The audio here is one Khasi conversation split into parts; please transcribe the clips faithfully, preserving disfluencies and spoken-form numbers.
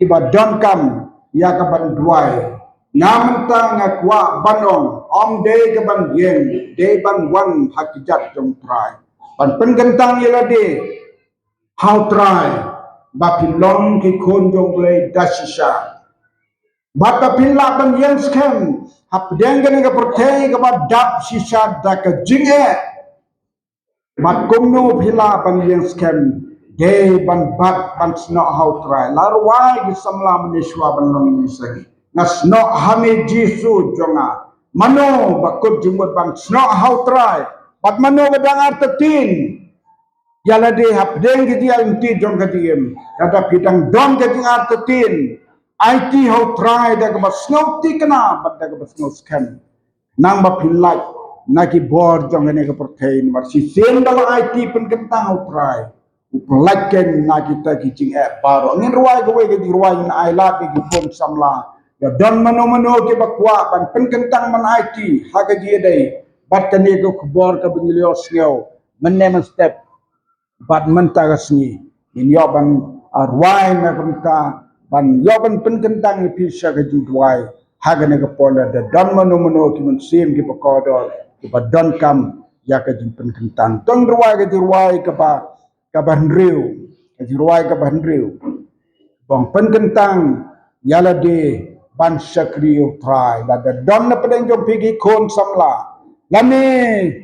kiba donkam ïa ka ban duwai. Nga mynta nga kwah ban ong, ym dei ka ban ïeng, dei ban wan ha kjat jong Trai. Ban pynkyntang ïa lade ha u Trai, ba phin long ki khun jong U Blei da shisha. Bad ba phin lah ban ïeng skhem hapdeng kane ka pyrthei kaba dap shisha da ka jingeh. Bad kumno phi lah ban ïeng skhem? Dei ban bat ban snoh ha u Trai. La rwai ki samla mynne shuwa ban long ïing sagi. Nga snoh ha me Jisu jong nga. Mano ba kut jingmut ban snoh ha u Trai? Bad mano ba dang artatien ïa lade hapdeng ka jingïaid lynti jong ka jingim? Lada phi dang don ka jingartatien, aiti ha u Trai da kaba sngewthikna bad da kaba sngewskhem. Nang ba phin lait na ki bor jong kane ka pyrthei, namar shisien ba la aiti pynkyntang ha u Trai, u pynlait kein na kita ki jingeh baroh. Ngin rwai kawei ka jingrwai, ngin ailad ïa ki khun samla. Ïa don mano mano kiba kwah ban pynkyntang ban aiti ha ka jingïadei bad kane ka khubor kaba ngi la ïohsngew mynne mynstep. Bad mynta ka sngi ngin ïoh ban, ah, rwai na ka bynta ban ïoh ban pynkyntang ïa phi sha ka jingduwai. Ha kane ka por lada don mano mano ki mynsiem kiba kordor kiba donkam ïa ka jingpynkyntang, to ngin rwai ka jingrwai kaba, kaba hynriew. Ka jingrwai kaba hynriew. Ba ong pynkyntang ïa lade ban shakri ïa u Trai. Lada don na pdeng jong phi ki khun samla lane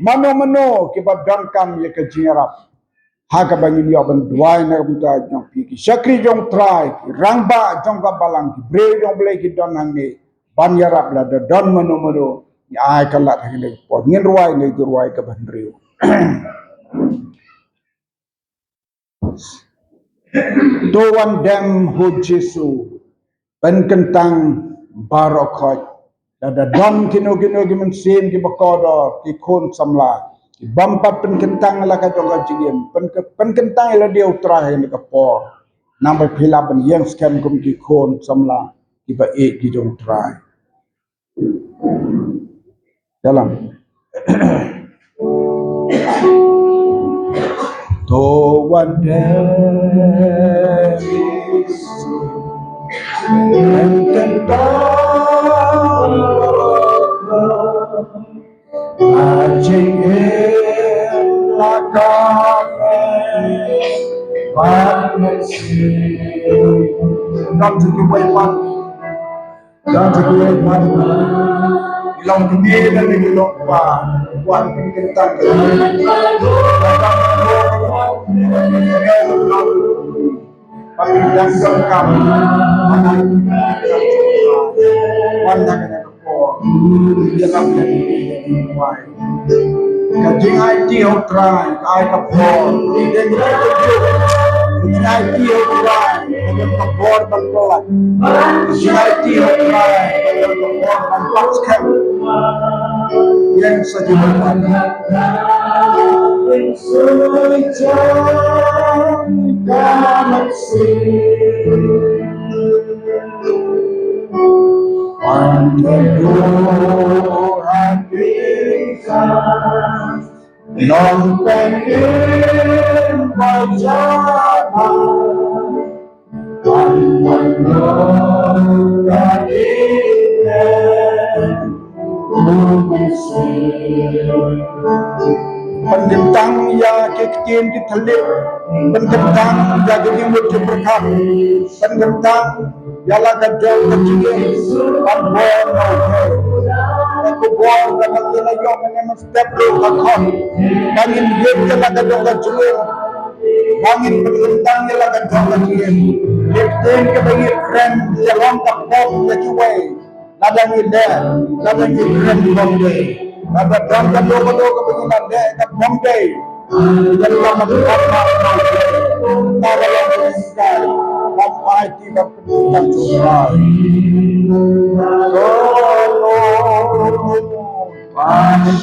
mano mano kiba donkam ïa ka jingïarap, ha kaba ngin ïoh ban duwai na ka bynta jong phi, ki shakri jong u Trai, ki rangbah jong ka balang, ki briew jong U Blei ki don hangne ban ïarap. Lada don mano mano, ngi ai ka lad ha kane ka por. Ngin rwai ïa ka jingrwai kaba hynriew. To wan dem ha u Jisu, pynkyntang baroh khoit. Lada don kino kino ki mynsiem kiba kordor, ki khun samla, ki bym pat pynkyntang la ka jong ka jingim, pyn-, pynkyntang ïa lade ha u Trai ha kane ka por. Nang ba phi lah ban ïeng skhem kum ki khun samla kiba ïeit ki jong u Trai. Dalam. To wan dem, pynkyntang baroh khoit. Ka jingim la ka ban mynsiem. Dang jingim wei wan. Dang jingim wei wan. Long kmie lane long kpa. Wan pynkyntang. Wan pynkyntang. Ka jingaiti ha u Trai ka ai ka bor. Ka jingaiti ha u Trai ka don ka bor ban pynlait. Ka jingaiti ha u Trai ka don ka bor ban pat skhem. Ïeng sa jingmut. Pynkyntang ïa ki ktien ki thylliej. Pynkyntang ïa ki jingmut jingpyrkhat. Pynkyntang ïa la ka jong ka jingim ban bor na u Blei. Ka bor kaba ngi la ïoh mynne mynstep ruh ka khot ba ngin ïeit ïa la ka jong ka jingim. Ba ngin pynkyntang ïa la ka jong ka jingim. Ki ktien kiba ngi kren ki long ka bom ïa kiwei. Lada ngi leh, lada ngi kren bom dei, lada don kano kano kaba ngi la leh ka bom dei, ngi la mad, mad, mad, mad, mad, mad, mad, mad, mad, mad, mad,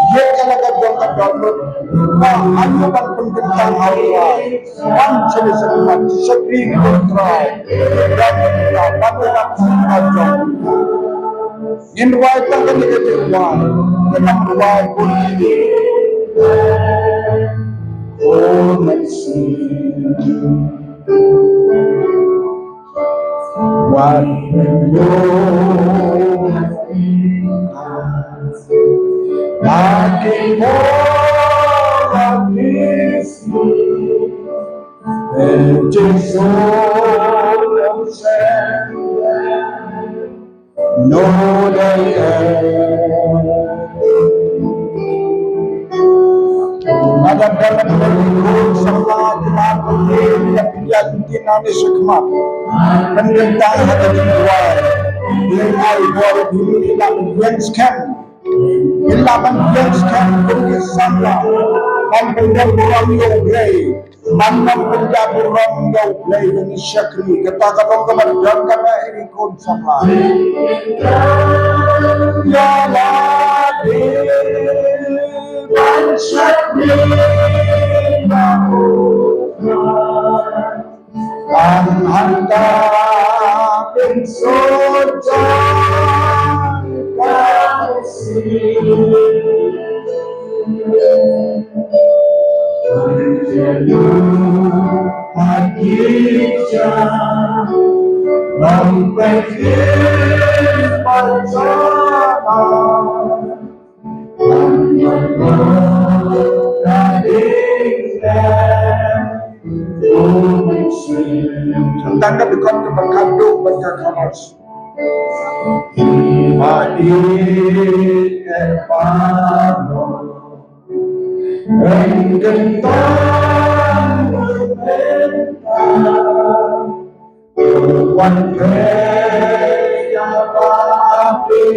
Ïa ka la ka jong ka download. Ba hynrei ban pynkyntang ha u Trai. Ban shane shakhmat shakri ki don Trai. Ban pynkyntang ban ïarap ka jong. Ngin duwai tang kane ka jingduwai. Ka jingduwai bun. Oh, mercy. What will you have in us? Nothing more of this. And Jesus himself. No, they Mada dalam berikut sama kita berpikir kita pinjam tina ni sekmat. Pendeta hati dua. Dia ai bor dulu kita mengenskam. Kita mengenskam bagi sama. Dan pendeta orang yang Blei. Man nang pynjah burom ïa U Blei, ïa ngi shakri, kata ka long kaba don kaba ïa ngi khun samla. Ïa la dei ban shakri ïa U Trai. An hangta pynsoh jan ka sien. Tang ka bikon ka bangkatu bangka kamas. Ba ïa pano. Ren kentang berpenta. Wan kaya babi.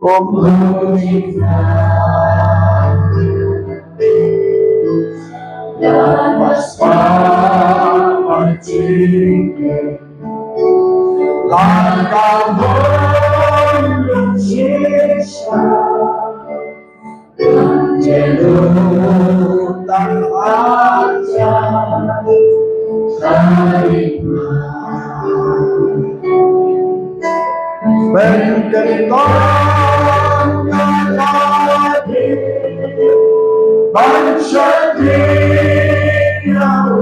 Kom hujita. Ya mas pa. Laka hon lung shisha. Jelu tang aja. Karima. Pynkyntang ïa lade ban shakri ïa U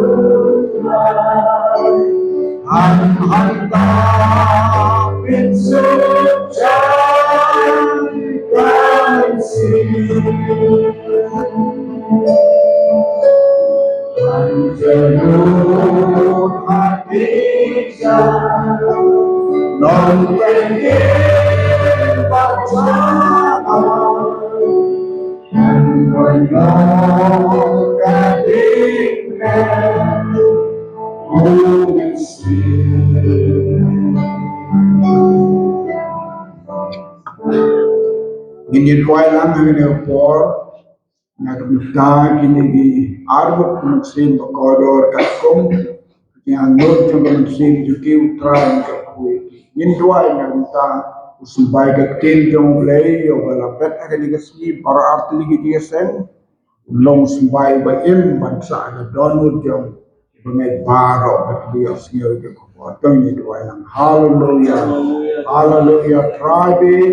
Trai. Han hangta pynsuh jan kan sien. Ngin ïa duwai lang ha kane ka por. Na ka bynta kine ki arngut ka mynsiem ba kordor katkum ka jingangnud jong ka mynsiem jong ki, U Trai un kyrkhu ïa ki. Ngin duwai na ka bynta u symbai ka ktien jong U Blei, ïa uba la bet ha kane ka sngi baroh artylli ki jingïaseng. Long symbai ba im ban sah ka dohnud jong ba ngeit baroh ba ki ïohsngew ïa ka khubor. To ngin duwai lang. Haleluya. Haleluya. Trai ba